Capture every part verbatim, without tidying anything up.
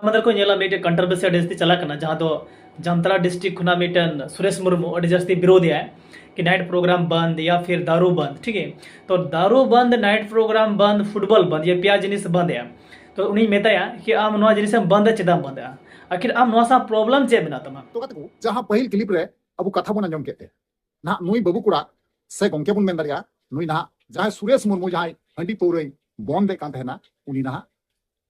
ᱢᱟᱫᱷᱮᱨ ᱠᱚ ᱧᱮᱞᱟ ᱢᱤᱫᱴᱮᱱ ᱠᱚᱱᱴᱨᱳᱵᱷᱟᱨᱥᱤ ᱟᱹᱰᱤ ᱡᱟᱹᱥᱛᱤ ᱪᱟᱞᱟᱜ ᱠᱟᱱᱟ, ᱡᱟᱦᱟᱸ ᱫᱚ ᱡᱟᱢᱛᱟᱲᱟ ᱰᱤᱥᱴᱨᱤᱠᱴ ᱠᱷᱚᱱᱟᱜ ᱢᱤᱫᱴᱮᱱ ᱥᱩᱨᱮᱥ ᱢᱩᱨᱢᱩ ᱟᱹᱰᱤ ᱡᱟᱹᱥᱛᱤ ᱵᱤᱨᱳᱫ ᱮᱫᱟᱭ ᱠᱤ ᱱᱟᱭᱤᱴ ᱯᱨᱳᱜᱨᱟᱢ ᱵᱚᱱᱫ ᱭᱟ ᱯᱷᱤᱨ ᱫᱟᱨᱩ ᱵᱚᱱᱫ, ᱴᱷᱤᱠ ᱜᱮ? ᱛᱚ ᱫᱟᱨᱩ ᱵᱚᱱᱫ, ᱱᱟᱭᱤᱴ ᱯᱨᱳᱜᱨᱟᱢ ᱵᱚᱱᱫ, ᱯᱷᱩᱴᱵᱚᱞ ᱵᱚᱱᱫ, ᱭᱟ ᱯᱮᱭᱟ ᱡᱤᱱᱤᱥ ᱵᱚᱱᱫ ᱮᱫᱟ᱾ ᱛᱚ ᱩᱱᱤᱧ ᱢᱮᱛᱟᱭᱟ ᱠᱤ ᱟᱢ ᱱᱚᱣᱟ ᱡᱤᱱᱤᱥ ᱮᱢ ᱵᱚᱱᱫ ᱮᱫᱟ, ᱪᱮᱫᱟᱜ ᱮᱢ ᱵᱚᱱᱫ ᱮᱫᱟ? ᱟᱹᱠᱷᱤᱨ ᱟᱢ ᱱᱚᱣᱟ ᱥᱟᱶ ᱯᱨᱚᱵᱞᱮᱢ ᱪᱮᱫ ᱢᱮᱱᱟᱜ ᱛᱟᱢᱟ? ᱛᱚ ᱜᱟᱛᱮ ᱠᱚ, ᱡᱟᱦᱟᱸ ᱯᱟᱹᱦᱤᱞ ᱠᱞᱤᱯ ᱨᱮ ᱟᱵᱚ ᱠᱟᱛᱷᱟ ᱵᱚᱱ ᱟᱸᱡᱚᱢ ᱠᱮᱫ ᱛᱮ, ᱱᱟᱦᱟᱜ ᱱᱩᱭ ᱵᱟᱹᱵᱩ ᱠᱚᱲᱟ ᱥᱮ ᱜᱚᱝᱠᱮ ᱵᱚᱱ ᱢᱮᱱ ᱫᱟᱲᱮᱭᱟᱜᱼᱟ, ᱱᱩᱭ ᱱᱟᱦᱟᱜ ᱡᱟᱦᱟᱸᱭ ᱥᱩᱨᱮᱥ ᱢᱩᱨᱢᱩ ᱡᱟᱦᱟᱸᱭ ᱦᱟᱺᱰᱤ ᱯᱟᱹᱣᱨᱟᱹᱭ ᱵᱚᱱᱫ ᱮᱫ ᱠᱟᱱ ᱛᱟᱦᱮᱱᱟ, ᱩᱱᱤ ᱱᱟᱦᱟᱜ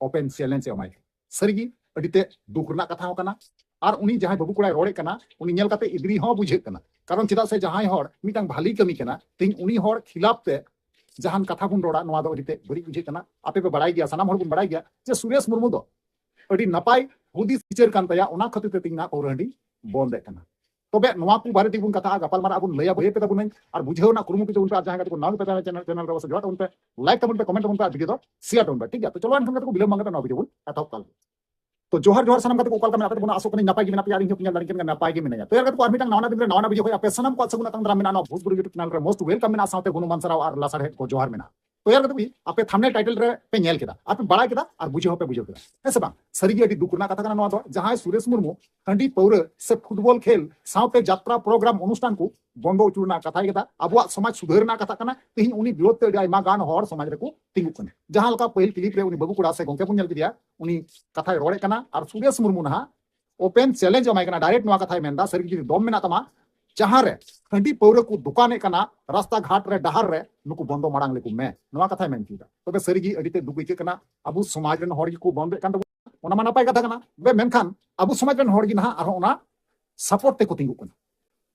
ᱳᱯᱮᱱ ᱪᱮᱞᱮᱧᱡᱽ ᱮ ᱮᱢᱟᱭ ᱠᱟᱱᱟ᱾ ᱥᱟᱹᱨᱤᱜᱮ ᱟᱹᱰᱤ ᱛᱮ ᱫᱩᱠ ᱨᱮᱱᱟᱜ ᱠᱟᱛᱷᱟ ᱦᱚᱸ ᱠᱟᱱᱟ᱾ ᱟᱨ ᱩᱱᱤ ᱡᱟᱦᱟᱸᱭ ᱵᱟᱹᱵᱩ ᱠᱚᱲᱟᱭ ᱨᱚᱲᱮᱫ ᱠᱟᱱᱟ, ᱩᱱᱤ ᱧᱮᱞ ᱠᱟᱛᱮ ᱤᱫᱽᱨᱤ ᱦᱚᱸ ᱵᱩᱡᱷᱟᱹᱜ ᱠᱟᱱᱟ᱾ ᱠᱟᱨᱚᱱ ᱪᱮᱫᱟᱜ ᱥᱮ ᱡᱟᱦᱟᱸᱭ ᱦᱚᱲ ᱢᱤᱫᱴᱟᱝ ᱵᱷᱟᱞᱤ ᱠᱟᱹᱢᱤ ᱠᱟᱱᱟ, ᱛᱮᱦᱮᱧ ᱩᱱᱤ ᱦᱚᱲ ᱠᱷᱤᱞᱟᱯ ᱛᱮ ᱡᱟᱦᱟᱱ ᱠᱟᱛᱷᱟ ᱵᱚᱱ ᱨᱚᱲᱟ, ᱱᱚᱣᱟ ᱫᱚ ᱟᱹᱰᱤ ᱛᱮ ᱵᱟᱹᱲᱤᱡ ᱵᱩᱡᱷᱟᱹᱜ ᱠᱟᱱᱟ᱾ ᱟᱯᱮ ᱯᱮ ᱵᱟᱲᱟᱭ ᱜᱮᱭᱟ, ᱥᱟᱱᱟᱢ ᱦᱚᱲ ᱵᱚᱱ ᱵᱟᱲᱟᱭ ᱜᱮᱭᱟ ᱡᱮ ᱥᱩᱨᱮᱥ ᱢᱩᱨᱢᱩ ᱫᱚ ᱟᱹᱰᱤ ᱱᱟᱯᱟᱭ ᱦᱩᱫᱤᱥ ᱵᱤᱪᱟᱹᱨ ᱠᱟᱱ ᱛᱟᱭᱟ, ᱚᱱᱟ ᱠᱷᱟᱹᱛᱤᱨ ᱛᱮ ᱛᱮᱦᱮᱧ ᱱᱟᱜ ᱯᱟᱹᱣᱨᱟᱹ ᱦᱟᱺᱰᱤ ᱵᱚᱱᱫ ᱮᱫ ᱠᱟᱱᱟ᱾ ᱛᱚᱵᱮ ᱱᱚᱣᱟ ᱠᱚ ᱵᱟᱨᱮ ᱛᱮᱜᱮ ᱵᱚᱱ ᱠᱟᱛᱷᱟᱜᱼᱟ, ᱜᱟᱯᱟᱞ ᱢᱟᱨᱟᱜ ᱟᱵᱚᱱ ᱞᱟᱹᱭᱟ, ᱵᱟᱹᱭ ᱯᱮ ᱛᱟᱵᱚᱱᱟᱹᱧ ᱟᱨ ᱵᱩᱡᱷᱟᱹᱣ ᱨᱮᱱᱟᱜ ᱠᱩᱨᱩᱢᱩᱴᱩ ᱛᱟᱵᱚᱱ ᱯᱮ᱾ ᱟᱨ ᱡᱟᱦᱟᱸᱭ ᱜᱟᱛᱮ ᱠᱚ ᱱᱟᱣᱟ ᱜᱮᱯᱮ ᱛᱟᱦᱮᱱᱟ ᱪᱮᱱᱮᱞ, ᱪᱮᱱᱮᱞ ᱨᱮ ᱥᱮ ᱡᱚᱲᱟᱜ ᱛᱟᱵᱚᱱ ᱯᱮ, ᱞᱟᱭᱤᱠ ᱛᱟᱵᱚᱱ ᱯᱮ, ᱠᱚᱢᱮᱱᱴ ᱛᱟᱵᱚᱱ ᱯᱮ, ᱟᱨ ᱵᱷᱤᱰᱤᱭᱳ ᱫᱚ ᱥᱮᱭᱟᱨ ᱛᱟᱵᱚᱱ ᱯᱮ, ᱴᱷᱤᱠ ᱜᱮᱭᱟ? ᱛᱚ ᱪᱚᱞᱚ ᱮᱱᱠᱷᱟᱱ ᱜᱟᱛᱮ ᱠᱚ ᱵᱤᱞᱚᱢ ᱵᱟᱝ ᱠᱟᱛᱮ ᱱᱚᱣᱟ ᱵᱷᱤᱰᱤᱭᱳ ᱵᱚᱱ ᱮᱛᱚᱦᱚᱵ ᱛᱟᱞᱮ᱾ ᱛᱚ ᱡᱚᱦᱟᱨ ᱡᱚᱦᱟᱨ ᱥᱟᱱᱟᱢ ᱜᱟᱛᱮ ᱠᱚ, ᱚᱠᱟ ᱞᱮᱠᱟ ᱢᱮᱱᱟᱜ ᱯᱮ ᱛᱟᱵᱚᱱᱟ? ᱟᱥᱚᱜ ᱠᱟᱹᱱᱟᱹᱧ ᱱᱟᱯᱟᱭ ᱜᱮ ᱢᱮᱱᱟᱜ ᱯᱮᱭᱟ, ᱟᱨ ᱤᱧ ᱦᱚᱸ ᱯᱮ ᱧᱮᱞ ᱫᱟᱲᱮᱭᱟᱜ ᱠᱟᱱ ᱜᱮᱭᱟ ᱱᱟᱯᱟᱭ ᱜᱮ ᱢᱮᱱᱟᱧᱟ᱾ ᱛᱚ ᱭᱟᱨ ᱜᱟᱛᱮ ᱠᱚ, ᱟᱨ ᱢᱤᱫᱴᱟᱝ ᱱᱟᱣᱟ ᱫᱤᱱ ᱨᱮ ᱱᱟᱣᱟ ᱵᱷᱤᱰᱤᱭᱳ ᱠᱷᱚᱱ ᱟᱯᱮ ᱥᱟᱱᱟᱢ ᱠᱚᱣᱟᱜ ᱥᱟᱹᱜᱩᱱ ᱟᱛᱟᱝ ᱫᱟᱨᱟᱢ ᱢᱮᱱᱟᱜᱼᱟ, ᱱᱚᱣᱟ ᱵᱷᱳᱡᱽᱯᱩᱨᱤ YouTube ᱪᱮᱱᱮᱞ ᱨᱮ most welcome ᱢᱮᱱᱟᱜᱼᱟ, ᱥᱟᱶᱛᱮ ᱜᱩᱱᱩ ᱢᱟᱱ ᱥᱟᱨᱦᱟᱣ ᱟᱨ ᱞᱟᱥᱟᱲᱦᱮᱫ ᱠᱚ ᱡᱚᱦᱟᱨ ᱢᱮᱱᱟᱜᱼᱟ᱾ ᱛᱚ ᱭᱟᱨ ᱜᱟᱛᱮ ᱠᱚ, ᱟᱯᱮ ᱛᱷᱟᱢᱵᱱᱮᱞ ᱴᱟᱭᱴᱮᱞ ᱨᱮ ᱯᱮ ᱧᱮᱞ ᱠᱮᱫᱟ, ᱟᱨ ᱯᱮ ᱵᱟᱲᱟᱭ ᱠᱮᱫᱟ, ᱟᱨ ᱵᱩᱡᱷᱟᱹᱣ ᱦᱚᱸᱯᱮ ᱵᱩᱡᱷᱟᱹᱣ ᱠᱮᱫᱟ, ᱦᱮᱸ ᱥᱮ ᱵᱟᱝ? ᱥᱟᱹᱨᱤᱜᱮ ᱟᱹᱰᱤ ᱫᱩᱠ ᱨᱮᱱᱟᱜ ᱠᱟᱛᱷᱟ ᱠᱟᱱᱟ ᱱᱚᱣᱟ ᱫᱚ, ᱡᱟᱦᱟᱸᱭ ᱥᱩᱨᱮᱥ ᱢᱩᱨᱢᱩ ᱦᱟᱺᱰᱤ ᱯᱟᱹᱣᱨᱟᱹ ᱥᱮ ᱯᱷᱩᱴᱵᱚᱞ ᱠᱷᱮᱞ ᱥᱟᱶᱛᱮ ᱡᱟᱛᱨᱟ ᱯᱨᱳᱜᱨᱟᱢ ᱚᱱᱩᱥᱴᱷᱟᱱ ᱠᱚ ᱵᱚᱱᱫᱚ ᱦᱚᱪᱚ ᱨᱮᱱᱟᱜ ᱠᱟᱛᱷᱟᱭ ᱠᱮᱫᱟ, ᱟᱵᱚᱣᱟᱜ ᱥᱚᱢᱟᱡᱽ ᱥᱩᱫᱷᱟᱹᱨ ᱨᱮᱱᱟᱜ ᱠᱟᱛᱷᱟ ᱠᱟᱱᱟ, ᱛᱮᱦᱮᱧ ᱩᱱᱤ ᱵᱤᱨᱳᱫᱷ ᱛᱮ ᱟᱹᱰᱤ ᱟᱭᱢᱟ ᱜᱟᱱ ᱦᱚᱲ ᱥᱚᱢᱟᱡᱽ ᱨᱮᱠᱚ ᱛᱤᱸᱜᱩᱜ ᱠᱟᱱᱟ᱾ ᱡᱟᱦᱟᱸ ᱞᱮᱠᱟ ᱯᱟᱹᱦᱤᱞ ᱠᱞᱤᱯ ᱨᱮ ᱩᱱᱤ ᱵᱟᱹᱵᱩ ᱠᱚᱲᱟ ᱥᱮ ᱜᱚᱝᱠᱮ ᱵᱚᱱ ᱧᱮᱞ ᱠᱮᱫᱮᱭᱟ, ᱩᱱᱤ ᱠᱟᱛᱷᱟᱭ ᱨᱚᱲᱮᱫ ᱠᱟᱱᱟ, ᱟᱨ ᱥᱩᱨᱮᱥ ᱢᱩᱨᱢᱩ ᱱᱟᱦᱟᱜ ᱳᱯᱮᱱ ᱪᱮᱞᱮᱧᱡᱽ ᱮᱢᱟᱭ ᱠᱟᱱᱟ, ᱰᱟᱭᱨᱮᱠᱴ ᱱᱚᱣᱟ ᱠᱟᱛᱷᱟᱭ ᱢᱮᱱᱫᱟ, ᱥᱟᱹᱨᱤ ᱜᱮ ᱡᱩᱫᱤ ᱫᱚᱢ ᱢᱮᱱᱟᱜ ᱛᱟᱢᱟ, ᱡᱟᱦᱟᱸ ᱨᱮ ᱦᱟᱺᱰᱤ ᱯᱟᱹᱣᱨᱟᱹ ᱠᱚ ᱫᱚᱠᱟᱱᱮᱫ ᱠᱟᱱᱟ ᱨᱟᱥᱛᱟ ᱜᱷᱟᱴ ᱨᱮ, ᱰᱟᱦᱟᱨ ᱨᱮ, ᱱᱩᱠᱩ ᱵᱚᱱᱫᱚ ᱢᱟᱲᱟᱝ ᱞᱮᱠᱚ ᱢᱮ, ᱱᱚᱣᱟ ᱠᱟᱛᱷᱟᱭ ᱢᱮᱱ ᱦᱚᱪᱚᱭᱮᱫᱟ᱾ ᱛᱚᱵᱮ ᱥᱟᱹᱨᱤ ᱜᱮ ᱟᱹᱰᱤ ᱛᱮ ᱫᱩᱠ ᱟᱹᱭᱠᱟᱹᱜ ᱠᱟᱱᱟ, ᱟᱵᱚ ᱥᱚᱢᱟᱡᱽ ᱨᱮᱱ ᱦᱚᱲ ᱜᱮᱠᱚ ᱵᱚᱱᱫᱮᱫ ᱠᱟᱱ ᱛᱟᱵᱚᱱᱟ, ᱚᱱᱟ ᱢᱟ ᱱᱟᱯᱟᱭ ᱠᱟᱛᱷᱟ ᱠᱟᱱᱟ, ᱛᱚᱵᱮ ᱢᱮᱱᱠᱷᱟᱱ ᱟᱵᱚ ᱥᱚᱢᱟᱡᱽ ᱨᱮᱱ ᱦᱚᱲ ᱜᱮ ᱱᱟᱦᱟᱜ ᱟᱨᱦᱚᱸ ᱚᱱᱟ ᱥᱟᱯᱳᱨᱴ ᱛᱮᱠᱚ ᱛᱤᱸᱜᱩᱜ ᱠᱟᱱᱟ᱾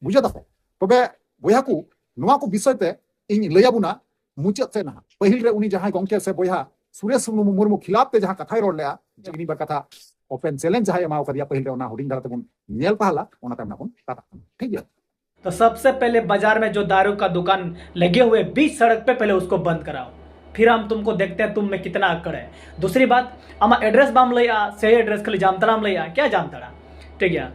ᱵᱩᱡᱷᱟᱹᱣ ᱫᱟᱯᱮ? ᱛᱚᱵᱮ ᱵᱚᱭᱦᱟ ᱠᱚ, ᱱᱚᱣᱟ ᱠᱚ ᱵᱤᱥᱚᱭ ᱛᱮ ᱤᱧ ᱞᱟᱹᱭ ᱟᱵᱚᱱᱟ ᱢᱩᱪᱟᱹᱫ ᱥᱮᱫ ᱱᱟᱦᱟᱜ᱾ ᱯᱟᱹᱦᱤᱞ ᱨᱮ ᱩᱱᱤ ᱡᱟᱦᱟᱸᱭ ᱜᱚᱝᱠᱮ ᱥᱮ ᱵᱚᱭᱦᱟ ᱥᱩᱨᱮᱥ ᱢᱩᱨᱢᱩ ᱠᱷᱤᱞᱟᱯ ᱛᱮ ᱡᱟᱦᱟᱸ ᱠᱟᱛᱷᱟᱭ ᱨᱚᱲ ᱞᱮᱜᱼᱟ, ᱡᱮ ᱩᱱᱤ ᱵᱟ ᱠᱟᱛᱷᱟ ᱳᱯᱮᱱ ᱪᱮᱞᱮᱧᱡᱽ ᱡᱟᱦᱟᱸᱭ ᱮᱢᱟᱣ ᱠᱟᱫᱮᱭᱟ, ᱯᱟᱹᱦᱤᱞ ᱨᱮ ᱚᱱᱟ ᱦᱩᱰᱤᱧ ᱫᱷᱟᱨᱟ ᱛᱮᱵᱚᱱ ᱧᱮᱞ ᱛᱟᱦᱞᱟ, ᱚᱱᱟ ᱛᱟᱭᱚᱢ ᱱᱟᱜ ᱵᱚᱱ ᱠᱟᱛᱷᱟᱜ ᱠᱟᱱᱟ, ᱴᱷᱤᱠ ᱜᱮᱭᱟ? तो सबसे पहले बाजार में जो दारू का दुकान लगे हुए बीच सड़क पे पहले उसको बंद कराओ, फिर हम तुमको देखते हैं तुम में कितना अकड़ है। दूसरी बात, ᱟᱢᱟᱜ ᱮᱰᱨᱮᱥ ᱵᱟᱢ ᱞᱟᱹᱭᱟ, ᱥᱮ ᱮᱰᱨᱮᱥ ᱠᱷᱟᱹᱞᱤ ᱡᱟᱢᱛᱟᱲᱟᱢ ᱞᱟᱹᱭᱟ, ᱠᱮᱭᱟ ᱡᱟᱢᱛᱟᱲᱟ, ᱴᱷᱤᱠ ᱜᱮᱭᱟ?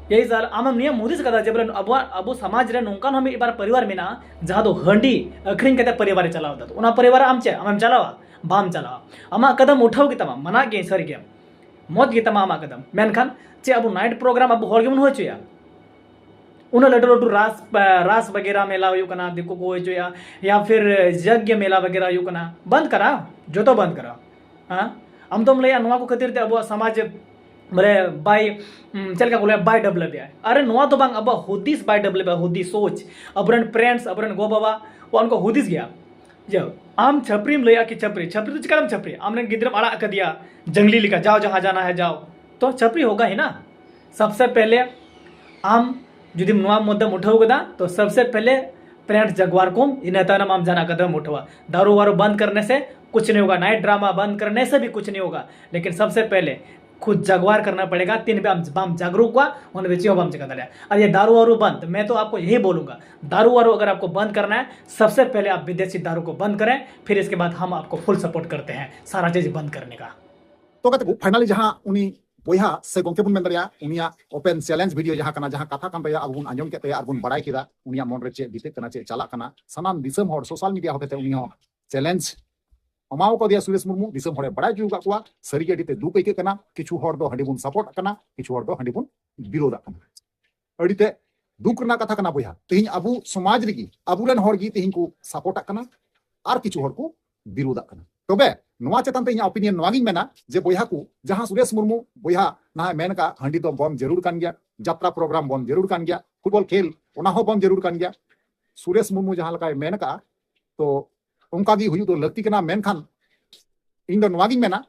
ᱮᱭ ᱥᱟᱨ, ᱟᱢᱮᱢ ᱱᱤᱭᱟᱹᱢ ᱦᱩᱫᱤᱥ ᱠᱟᱫᱟ ᱡᱮ ᱵᱚᱞᱮ ᱟᱵᱚᱣᱟᱜ, ᱟᱵᱚ ᱥᱚᱢᱟᱡᱽ ᱨᱮ ᱱᱚᱝᱠᱟᱱ ᱦᱚᱸ ᱢᱤᱫ ᱵᱟᱨ ᱯᱚᱨᱤᱵᱟᱨ ᱢᱮᱱᱟᱜᱼᱟ ᱡᱟᱦᱟᱸ ᱫᱚ ᱦᱟᱺᱰᱤ ᱟᱹᱠᱷᱨᱤᱧ ᱠᱟᱛᱮ ᱯᱚᱨᱤᱵᱟᱨᱮ ᱪᱟᱞᱟᱣ ᱮᱫᱟ, ᱛᱚ ᱚᱱᱟ ᱯᱚᱨᱤᱵᱟᱨ ᱟᱢ ᱪᱮᱫ ᱟᱢᱮᱢ ᱪᱟᱞᱟᱣᱟ? ᱵᱟᱢ ᱪᱟᱞᱟᱣᱟ᱾ ᱟᱢᱟᱜ ᱠᱟᱫᱟᱢ ᱩᱴᱷᱟᱹᱣ ᱜᱮ ᱛᱟᱢᱟ, ᱢᱟᱱᱟ ᱜᱮ ᱥᱟᱹᱨᱤ ᱜᱮ᱾ ᱢᱚᱡᱽ ᱜᱮ ᱛᱟᱢᱟ ᱟᱢᱟᱜ ᱠᱟᱛᱷᱟ, ᱢᱮᱱᱠᱷᱟᱱ ᱪᱮᱫ ᱟᱵᱚ ᱱᱟᱭᱤᱴ ᱯᱨᱳᱜᱨᱟᱢ ᱟᱵᱚ ᱦᱚᱲ ᱜᱮᱵᱚᱱ ᱦᱩᱭ ᱦᱚᱪᱚᱭᱟ? ᱩᱱᱟᱹᱜ ᱞᱟᱹᱴᱩ ᱞᱟᱹᱴᱩ ᱨᱟᱥ ᱨᱟᱥ ᱵᱟᱜᱮᱨᱟ ᱢᱮᱞᱟ ᱦᱩᱭᱩᱜ ᱠᱟᱱᱟ, ᱫᱤᱠᱩ ᱠᱚ ᱦᱩᱭ ᱦᱚᱪᱚᱭᱟ, ᱭᱟ ᱯᱷᱤᱨ ᱡᱟᱜᱽᱭᱟ ᱢᱮᱞᱟ ᱵᱟᱜᱮᱨᱟ ᱦᱩᱭᱩᱜ ᱠᱟᱱᱟ, ᱵᱚᱱᱫ ᱠᱟᱨᱟ, ᱡᱚᱛᱚ ᱵᱚᱱᱫ ᱠᱟᱨᱟ᱾ ᱦᱮᱸ, ᱟᱢ ᱫᱚᱢ ᱞᱟᱹᱭᱟ ᱱᱚᱣᱟ ᱠᱚ ᱠᱷᱟᱹᱛᱤᱨ ᱛᱮ ᱟᱵᱚᱣᱟᱜ ᱥᱚᱢᱟᱡᱽ ᱵᱚᱞᱮ ᱵᱟᱭ, ᱩᱢ, ᱪᱮᱫ ᱞᱮᱠᱟ ᱠᱚ ᱞᱟᱹᱭᱟ, ᱵᱟᱭ ᱰᱮᱵᱷᱞᱚᱯ ᱮᱜᱼᱟ᱾ ᱟᱨᱮ, ᱱᱚᱣᱟ ᱫᱚ ᱵᱟᱝ, ᱟᱵᱚᱣᱟᱜ ᱦᱩᱫᱤᱥ ᱵᱟᱭ ᱰᱮᱵᱷᱞᱚᱯ ᱮᱜᱼᱟ, ᱦᱩᱫᱤᱥ, ᱥᱳᱪ᱾ ᱟᱵᱚᱨᱮᱱ ᱯᱮᱨᱮᱱᱴᱥ, ᱟᱵᱚᱨᱮᱱ ᱜᱚ ᱵᱟᱵᱟ ᱩᱱᱠᱩ ᱦᱩᱫᱤᱥ ᱜᱮᱭᱟ᱾ ᱡᱮ ᱟᱢ ᱪᱷᱟᱹᱯᱨᱤᱢ ᱞᱟᱹᱭᱟ ᱠᱤ ᱪᱷᱟᱹᱯᱨᱤ, ᱪᱷᱟᱹᱯᱨᱤ ᱫᱚ ᱪᱤᱠᱟᱹᱛᱮᱢ ᱪᱷᱟᱹᱯᱨᱤ? ᱟᱢᱨᱮᱱ ᱜᱤᱫᱽᱨᱟᱹᱢ ᱟᱲᱟᱜ ᱟᱠᱟᱫᱮᱭᱟ ᱡᱟᱝᱞᱤ ᱞᱮᱠᱟ, ᱡᱟᱣ ᱡᱟᱦᱟᱸ ᱡᱟᱱᱟ ᱦᱮ ᱡᱟᱣ, ᱛᱚ ᱪᱷᱟᱹᱯᱨᱤ ᱦᱳᱜᱟ ᱦᱤ ᱱᱟ᱾ ᱥᱟᱵᱥᱮ ᱯᱮᱦᱞᱮ ᱟᱢ ᱡᱩᱫᱤᱢ ᱱᱚᱣᱟ ᱢᱩᱫᱽᱫᱟᱢ ᱩᱴᱷᱟᱹᱣ ᱠᱮᱫᱟ, ᱛᱚ ᱥᱟᱵᱥᱮ ᱯᱮᱦᱞᱮ ᱯᱮᱨᱮᱱᱴᱥ ᱡᱟᱜᱣᱟᱨ ᱠᱚᱢ, ᱤᱱᱟᱹ ᱛᱟᱭᱱᱚᱢ ᱟᱢ ᱡᱟᱦᱟᱱᱟᱜ ᱠᱟᱫᱟᱢ ᱩᱴᱷᱟᱹᱣᱟ᱾ दारू वारू बंद करने से कुछ नहीं होगा, नाइट ड्रामा बंद करने से भी कुछ नहीं होगा, लेकिन सबसे पहले खुद जगवार करना पड़ेगा। ᱛᱤᱱ ᱦᱟᱹᱵᱤᱡ ᱟᱢ ᱵᱟᱢ ᱡᱟᱜᱽᱨᱩᱠᱚᱜᱼᱟ, ᱩᱱ ᱦᱟᱹᱵᱤᱡ ᱪᱮᱫ ᱦᱚᱸ ᱵᱟᱢ ᱪᱤᱠᱟᱹ ᱫᱟᱲᱮᱭᱟᱜᱼᱟ᱾ ᱟᱨ ᱭᱮ दारू वारू बंद, मैं तो आपको यही बोलूंगा, दारू वारू अगर आपको बंद करना है, सबसे पहले आप विदेशी दारू को बंद करें, फिर इसके बाद हम आपको फुल सपोर्ट करते हैं सारा चीज बंद करने का। ᱛᱚ ᱜᱟᱛᱮ ᱠᱚ, finally ᱡᱟᱦᱟᱸ ᱩᱱᱤ ᱵᱚᱭᱦᱟ ᱥᱮ ᱜᱚᱝᱠᱮ ᱵᱚᱱ ᱢᱮᱱ ᱫᱟᱲᱮᱭᱟᱜᱼᱟ, ᱩᱱᱤᱭᱟᱜ open challenge video ᱡᱟᱦᱟᱸ ᱠᱟᱱᱟ, ᱡᱟᱦᱟᱸ ᱠᱟᱛᱷᱟ ᱠᱟᱱ ᱛᱟᱭᱟ, ᱟᱵᱚ ᱵᱚᱱ ᱟᱸᱡᱚᱢ ᱠᱮᱫ ᱛᱟᱭᱟ ᱟᱨ ᱵᱚᱱ ᱵᱟᱲᱟᱭ ᱠᱮᱫᱟ ᱩᱱᱤᱭᱟᱜ ᱢᱚᱱ ᱨᱮ ᱪᱮᱫ ᱵᱤᱛᱟᱹᱜ ᱠᱟᱱᱟ, ᱪᱮᱫ ᱪᱟᱞᱟᱜ ᱠᱟᱱᱟ᱾ ᱥᱟᱱᱟᱢ ᱫᱤᱥᱚᱢ ᱦᱚᱲ social media ᱦᱚᱛᱮᱛᱮ ᱩᱱᱤ ᱦᱚᱸ challenge ᱮᱢᱟᱣ ᱠᱟᱫᱮᱭᱟ ᱥᱩᱨᱮᱥ ᱢᱩᱨᱢᱩ, ᱫᱤᱥᱚᱢ ᱦᱚᱲᱮ ᱵᱟᱲᱟᱭ ᱦᱚᱪᱚ ᱟᱠᱟᱫ ᱠᱚᱣᱟ᱾ ᱥᱟᱹᱨᱤᱜᱮ ᱟᱹᱰᱤ ᱛᱮ ᱫᱩᱠ ᱟᱹᱭᱠᱟᱹᱜ ᱠᱟᱱᱟ᱾ ᱠᱤᱪᱷᱩ ᱦᱚᱲ ᱫᱚ ᱦᱟᱺᱰᱤ ᱵᱚᱱ support ᱟᱜ ᱠᱟᱱᱟ, ᱠᱤᱪᱷᱩ ᱦᱚᱲ ᱫᱚ ᱦᱟᱺᱰᱤ ᱵᱚᱱ ᱵᱤᱨᱳᱫᱷ ᱟᱜ ᱠᱟᱱᱟ᱾ ᱟᱹᱰᱤ ᱛᱮ ᱫᱩᱠ ᱨᱮᱱᱟᱜ ᱠᱟᱛᱷᱟ ᱠᱟᱱᱟ ᱵᱚᱭᱦᱟ, ᱛᱮᱦᱮᱧ ᱟᱵᱚ ᱥᱚᱢᱟᱡᱽ ᱨᱮᱜᱮ ᱟᱵᱚᱨᱮᱱ ᱦᱚᱲ ᱜᱮ ᱛᱮᱦᱮᱧ ᱠᱚ support ᱟᱜ ᱠᱟᱱᱟ ᱟᱨ ᱠᱤᱪᱷᱩ ᱦᱚᱲ ᱠᱚ ᱵᱤᱨᱳᱫᱷ ᱟᱜ ᱠᱟᱱᱟ᱾ ᱛᱚᱵᱮ ᱱᱚᱣᱟ ᱪᱮᱛᱟᱱ ᱛᱮ ᱤᱧᱟᱹᱜ opinion ᱱᱚᱣᱟ ᱜᱤᱧ ᱢᱮᱱᱟ ᱡᱮ ᱵᱚᱭᱦᱟ ᱠᱚ, ᱡᱟᱦᱟᱸ ᱥᱩᱨᱮᱥ ᱢᱩᱨᱢᱩ ᱵᱚᱭᱦᱟ ᱱᱟᱦᱟᱜ ᱢᱮᱱ ᱟᱠᱟᱫ, ᱦᱟᱺᱰᱤ ᱫᱚ ᱵᱚᱱᱫ ᱡᱟᱹᱨᱩᱲ ᱠᱟᱱ ᱜᱮᱭᱟ, ᱡᱟᱛᱨᱟ program ᱵᱚᱱᱫ ᱡᱟᱹᱨᱩᱲ ᱠᱟᱱ ᱜᱮᱭᱟ, football ᱠᱷᱮᱞ ᱚᱱᱟ ᱦᱚᱸ ᱵᱚᱱᱫ ᱡᱟᱹᱨᱩᱲ ᱠᱟᱱ ᱜᱮᱭᱟ, ᱥᱩᱨᱮᱥ ᱢᱩᱨᱢᱩ ᱡᱟᱦᱟᱸ ᱞᱮᱠᱟᱭ ᱢᱮᱱ ᱟᱠᱟᱫᱼᱟ, ᱛᱚ ᱚᱱᱠᱟ ᱜᱮ ᱦᱩᱭᱩᱜ ᱫᱚ ᱞᱟᱹᱠᱛᱤ ᱠᱟᱱᱟ᱾ ᱢᱮᱱᱠᱷᱟᱱ ᱤᱧ ᱫᱚ ᱱᱚᱣᱟ ᱜᱤᱧ ᱢᱮᱱᱟ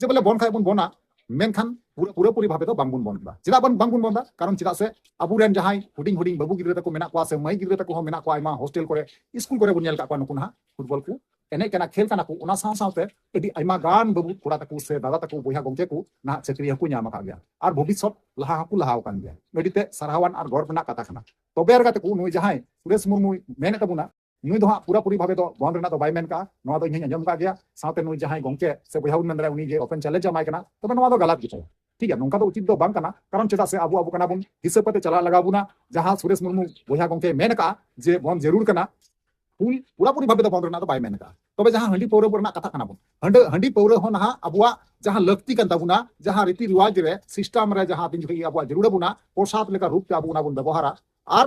ᱡᱮ ᱵᱚᱞᱮ ᱵᱚᱱ ᱠᱷᱟᱡ ᱵᱚᱱ ᱵᱚᱱᱟ, ᱢᱮᱱᱠᱷᱟᱱ ᱯᱩᱨᱟᱹ, ᱯᱩᱨᱟᱹᱯᱩᱨᱤ ᱵᱷᱟᱵᱮ ᱫᱚ ᱵᱟᱝᱵᱚᱱ ᱵᱚᱱᱫᱟ᱾ ᱪᱮᱫᱟᱜ ᱵᱚᱱ, ᱵᱟᱝᱵᱚᱱ ᱵᱚᱱᱫᱟ? ᱠᱟᱨᱚᱱ ᱪᱮᱫᱟᱜ ᱥᱮ ᱟᱵᱚᱨᱮᱱ ᱡᱟᱦᱟᱸᱭ ᱦᱩᱰᱤᱧ ᱦᱩᱰᱤᱧ ᱵᱟᱹᱵᱩ ᱜᱤᱫᱽᱨᱟᱹ ᱛᱟᱠᱚ ᱢᱮᱱᱟᱜ ᱠᱚᱣᱟ ᱥᱮ ᱢᱟᱹᱭ ᱜᱤᱫᱽᱨᱟᱹ ᱛᱟᱠᱚ ᱦᱚᱸ ᱢᱮᱱᱟᱜ ᱠᱚᱣᱟ, ᱟᱭᱢᱟ hostel ᱠᱚᱨᱮ, ᱥᱠᱩᱞ ᱠᱚᱨᱮ ᱵᱚᱱ ᱧᱮᱞ ᱠᱟᱜ ᱠᱚᱣᱟ, ᱱᱩᱠᱩ ᱱᱟᱦᱟᱜ football ᱠᱚ ᱮᱱᱮᱡ ᱠᱟᱱᱟ, ᱠᱷᱮᱞ ᱠᱟᱱᱟ ᱠᱚ᱾ ᱚᱱᱟ ᱥᱟᱶ ᱥᱟᱶᱛᱮ ᱟᱹᱰᱤ ᱟᱭᱢᱟ ᱜᱟᱱ ᱵᱟᱹᱵᱩ ᱠᱚᱲᱟ ᱛᱟᱠᱚ ᱥᱮ ᱫᱟᱫᱟ ᱛᱟᱠᱚ, ᱵᱚᱭᱦᱟ ᱜᱚᱢᱠᱮ ᱠᱚ ᱱᱟᱦᱟᱜ ᱪᱟᱹᱠᱨᱤ ᱦᱚᱸᱠᱚ ᱧᱟᱢ ᱟᱠᱟᱫ ᱜᱮᱭᱟ ᱟᱨ ᱵᱷᱚᱵᱤᱥᱥᱚᱛ ᱞᱟᱦᱟ ᱦᱚᱸᱠᱚ ᱞᱟᱦᱟ ᱟᱠᱟᱱ ᱜᱮᱭᱟ᱾ ᱟᱹᱰᱤ ᱛᱮ ᱥᱟᱨᱦᱟᱣᱟᱱ ᱟᱨ ᱜᱚᱨᱵ ᱨᱮᱱᱟᱜ ᱠᱟᱛᱷᱟ ᱠᱟᱱᱟ᱾ ᱛᱚᱵᱮ ᱟᱨ ᱜᱟᱛᱮ ᱠᱚ, ᱱᱩᱭ ᱡᱟᱦᱟᱸᱭ ᱥᱩᱨᱮᱥ ᱢᱩᱨᱢᱩᱭ ᱢᱮᱱᱮᱫ ᱛᱟᱵᱚᱱᱟ, ᱱᱩᱭ ᱫᱚ ᱦᱟᱸᱜ ᱯᱩᱨᱟᱹᱯᱩᱨᱤ ᱵᱷᱟᱵᱮ ᱫᱚ ᱵᱚᱱᱫ ᱨᱮᱱᱟᱜ ᱫᱚ ᱵᱟᱭ ᱢᱮᱱ ᱠᱟᱜᱼᱟ, ᱱᱚᱣᱟ ᱫᱚ ᱤᱧ ᱦᱚᱸᱧ ᱟᱸᱡᱚᱢ ᱠᱟᱜ ᱜᱮᱭᱟ᱾ ᱥᱟᱶᱛᱮ ᱱᱩᱭ ᱡᱟᱦᱟᱸᱭ ᱜᱚᱢᱠᱮ ᱥᱮ ᱵᱚᱭᱦᱟ ᱵᱚᱱ ᱢᱮᱱ ᱫᱟᱲᱮᱭᱟᱜᱼᱟ, ᱩᱱᱤ ᱡᱮ open challenge ᱮ ᱮᱢᱟᱭ ᱠᱟᱱᱟ, ᱛᱚᱵᱮ ᱱᱚᱣᱟ ᱫᱚ ᱜᱟᱞᱟᱛ ᱜᱮ ᱛᱟᱭᱟ᱾ ᱴᱷᱤᱠ ᱜᱮᱭᱟ, ᱱᱚᱝᱠᱟ ᱫᱚ ᱩᱪᱤᱛ ᱫᱚ ᱵᱟᱝ ᱠᱟᱱᱟ, ᱠᱟᱨᱚᱱ ᱪᱮᱫᱟᱜ ᱥᱮ ᱟᱵᱚ, ᱟᱵᱚ ᱠᱟᱱᱟ ᱵᱚᱱ, ᱦᱤᱥᱟᱹᱵ ᱠᱟᱛᱮ ᱪᱟᱞᱟᱜ ᱞᱟᱜᱟᱣ ᱵᱚᱱᱟ᱾ ᱡᱟᱦᱟᱸ ᱥᱩᱨᱮᱥ ᱢᱩᱨᱢᱩ ᱵᱚᱭᱦᱟ ᱜᱚᱢᱠᱮ ᱢᱮᱱ ᱠᱟᱜᱼᱟ ᱡᱮ ᱵᱚᱱᱫ ᱡᱟᱹᱨᱩᱲ ᱠᱟᱱᱟ, ᱯᱩᱨᱟᱹᱯᱩᱨᱤ ᱵᱷᱟᱵᱮ ᱫᱚ ᱵᱚᱱᱫ ᱨᱮᱱᱟᱜ ᱫᱚ ᱵᱟᱭ ᱢᱮᱱ ᱠᱟᱜᱼᱟ᱾ ᱛᱚᱵᱮ ᱡᱟᱦᱟᱸ ᱦᱟᱺᱰᱤ ᱯᱟᱹᱣᱨᱟᱹ ᱨᱮᱱᱟᱜ ᱠᱟᱛᱷᱟ ᱠᱟᱱᱟ ᱵᱚᱱ, ᱦᱟᱺᱰᱤ ᱦᱟᱺᱰᱤ ᱯᱟᱹᱣᱨᱟᱹ ᱦᱚᱸ ᱱᱟᱦᱟᱜ ᱟᱵᱚᱣᱟᱜ ᱡᱟᱦᱟᱸ ᱞᱟᱹᱠᱛᱤ ᱠᱟᱱ ᱛᱟᱵᱚᱱᱟ, ᱡᱟᱦᱟᱸ ᱨᱤᱛᱤ ᱨᱤᱣᱟᱡᱽ ᱨᱮ, ᱥᱤᱥᱴᱟᱢ ᱨᱮ ᱡᱟᱦᱟᱸ ᱫᱤᱱ ᱡᱚᱠᱷᱚᱱ ᱟᱵᱚᱣᱟᱜ ᱡᱟᱹᱨᱩᱲ ᱟᱵᱚᱱᱟ, ᱯᱨᱚᱥᱟᱫ ᱞᱮᱠᱟ ᱨᱩᱯ ᱛᱮ ᱟᱵᱚ ᱚᱱᱟ ᱵᱚᱱ ᱵᱮᱵᱚᱦᱟᱨᱟ᱾ ᱟᱨ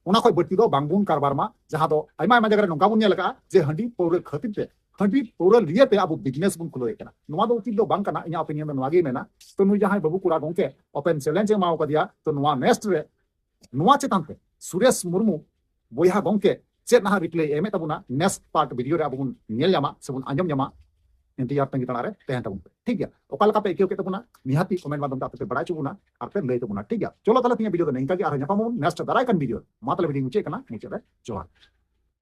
ᱚᱱᱟ ᱠᱷᱚᱱ ᱵᱟᱹᱲᱛᱤ ᱫᱚ ᱵᱟᱝᱵᱚᱱ ᱠᱟᱨᱵᱟᱨ ᱢᱟ, ᱡᱟᱦᱟᱸ ᱫᱚ ᱟᱭᱢᱟ ᱟᱭᱢᱟ ᱡᱟᱭᱜᱟ ᱨᱮ ᱱᱚᱝᱠᱟ ᱵᱚᱱ ᱧᱮᱞ ᱟᱠᱟᱫᱼᱟ ᱡᱮ ᱦᱟᱺᱰᱤ ᱯᱟᱹᱣᱨᱟᱹ ᱠᱷᱟᱹᱛᱤᱨ ᱛᱮ, ᱦᱟᱺᱰᱤ ᱯᱟᱹᱣᱨᱟᱹ ᱞᱤᱭᱮ ᱛᱮ ᱟᱵᱚ ᱵᱤᱡᱽᱱᱮᱥ ᱵᱚᱱ ᱠᱷᱩᱞᱟᱹᱣᱮᱫ ᱠᱟᱱᱟ᱾ ᱱᱚᱣᱟ ᱫᱚ ᱩᱪᱤᱛ ᱫᱚ ᱵᱟᱝ ᱠᱟᱱᱟ᱾ ᱤᱧᱟᱹᱜ ᱳᱯᱤᱱᱤᱭᱚᱱ ᱫᱚ ᱱᱚᱣᱟ ᱜᱮ ᱢᱮᱱᱟ᱾ ᱛᱚ ᱱᱩᱭ ᱡᱟᱦᱟᱸᱭ ᱵᱟᱹᱵᱩ ᱠᱚᱲᱟ ᱜᱚᱝᱠᱮ ᱳᱯᱮᱱ ᱪᱮᱞᱮᱧᱡᱽ ᱮ ᱮᱢᱟᱣ ᱠᱟᱫᱮᱭᱟ, ᱛᱚ ᱱᱚᱣᱟ ᱱᱮᱠᱥᱴ ᱨᱮ ᱱᱚᱣᱟ ᱪᱮᱛᱟᱱ ᱛᱮ ᱥᱩᱨᱮᱥ ᱢᱩᱨᱢᱩ ᱵᱚᱭᱦᱟ ᱜᱚᱝᱠᱮ ᱪᱮᱫ ᱱᱟᱦᱟᱜ ᱨᱤᱯᱞᱟᱭ ᱮᱢᱮᱫ ᱛᱟᱵᱚᱱᱟ, ᱱᱮᱠᱥᱴ ᱯᱟᱨᱴ ᱵᱷᱤᱰᱤᱭᱳ ᱨᱮ ᱟᱵᱚ ᱵᱚᱱ ᱧᱮᱞ ᱧᱟᱢᱟ ᱥᱮ ᱵᱚᱱ ᱟᱸᱡᱚᱢ ᱧᱟᱢᱟ᱾ ᱤᱱᱛᱮᱡᱟᱨ ᱛᱟᱺᱜᱤ ᱛᱟᱲᱟ ᱨᱮ ᱛᱟᱦᱮᱱ ᱛᱟᱵᱚᱱ ᱯᱮ, ᱴᱷᱤᱠ ᱜᱮᱭᱟ? ᱚᱠᱟ ᱞᱮᱠᱟ ᱯᱮ ᱟᱹᱭᱠᱟᱹᱣ ᱠᱮᱫ ᱛᱟᱵᱚᱱᱟ, ᱱᱤᱦᱟᱹᱛᱤ ᱠᱚᱢᱮᱱᱴ ᱢᱟᱫᱽᱫᱷᱚᱢ ᱛᱮ ᱟᱯᱮ ᱯᱮ ᱵᱟᱲᱟᱭ ᱦᱚᱪᱚ ᱵᱚᱱᱟ᱾ ᱟᱨ ᱯᱮ ᱞᱟᱹᱭ ᱛᱟᱵᱚᱱᱟ, ᱴᱷᱤᱠ ᱜᱮᱭᱟ? ᱪᱚᱞᱚ ᱛᱟᱦᱞᱮ ᱛᱮᱦᱮᱧᱟᱜ ᱵᱷᱤᱰᱤᱭᱳ ᱫᱚ ᱱᱤᱝᱠᱟ ᱜᱮ, ᱟᱨᱦᱚᱸ ᱧᱟᱯᱟᱢ ᱟᱵᱚᱱ ᱱᱮᱠᱥᱴ ᱫᱟᱨᱟᱭ ᱠᱟᱱ ᱵᱷᱤᱰᱤᱭᱳ᱾ ᱢᱟ ᱛᱟᱦᱞᱮ ᱵᱷᱤᱰᱤᱭᱳ ᱢᱩᱪᱟᱹᱫ ᱠᱟᱱᱟ, ᱢᱩᱪᱟᱹᱫ ᱨᱮ ᱡᱚᱦᱟᱨ᱾